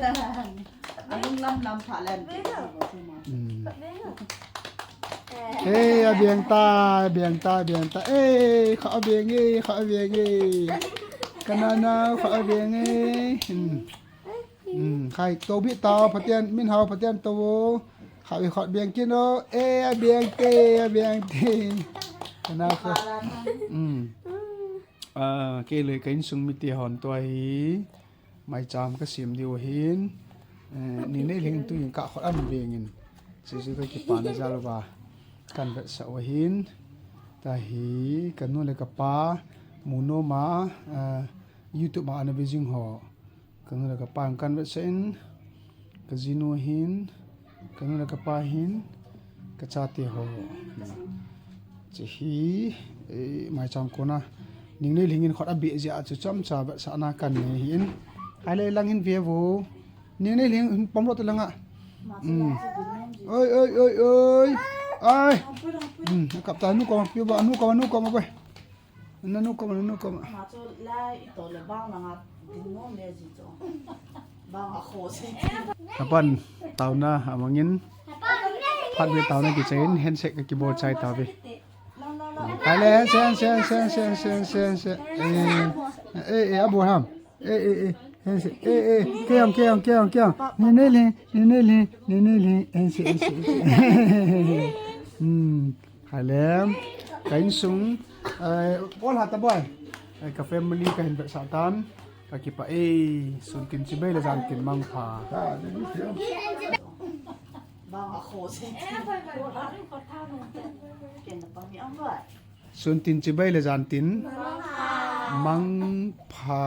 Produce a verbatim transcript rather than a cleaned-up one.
Alung lam lam pha len. Hmm. Ei, abeng ta, abeng ta, abeng ta. Ei, kha abeng ei, kha abeng ei. Kanana kha abeng ei. Hmm. Hmm. Khai to bi ta, Pathen min hao, Pathen to. Kha bi kha abeng kin o. Ei, abeng te, abeng te. Kana kha. Hmm. Ah, kei le ka insung mite hon tua hi maicham ka sem diu ahin, eh, ni nei lhing tu in ka khot an veng in. Jesu ka kipana jal uva kan vetsah u ahin. Tahi ka nu le ka pa mu nom a, ah, YouTube a ana ve jing ho. Ka nu le ka pa kan vetsah in, ka jinu hin, ka nu le ka pa hin, ka chate ho. Hiche hi, eh, maicham kona. Ning nei lhing in khot abeh jeh a chu chomcha vetsahna kan nei hin. Hai le lang hin ve vo. Ning nei lhing hin pom lo te lang a. Hmm. Oi, oi, oi, oi. Ai. Hmm, kap ta nu ko, pi ba, nu ko, nu ko, oi. Nanu kama, nanu kama. Ama chu lai i to le bang langa ding nom le ji chu. Bang a kho se. Apan tauna amangin. Phat ve tauna kichai in handshake ka kibol chai tave. Kale handshake, handshake, handshake. Eh, eh, eh, Abraham. Eh, eh, eh, handshake. Eh, eh, kiang, kiang, kiang, kiang. Ni ne le, ni ne le, ni ne le. Handshake, handshake, handshake. Hmm. Hai le, ka insung, eh, bol ha ta boi. Eh, ka family ka hin vetsah tan, ka kipah e, sun tin chibai le jan tin mangpha. Sun tin chibai le jan tin mangpha.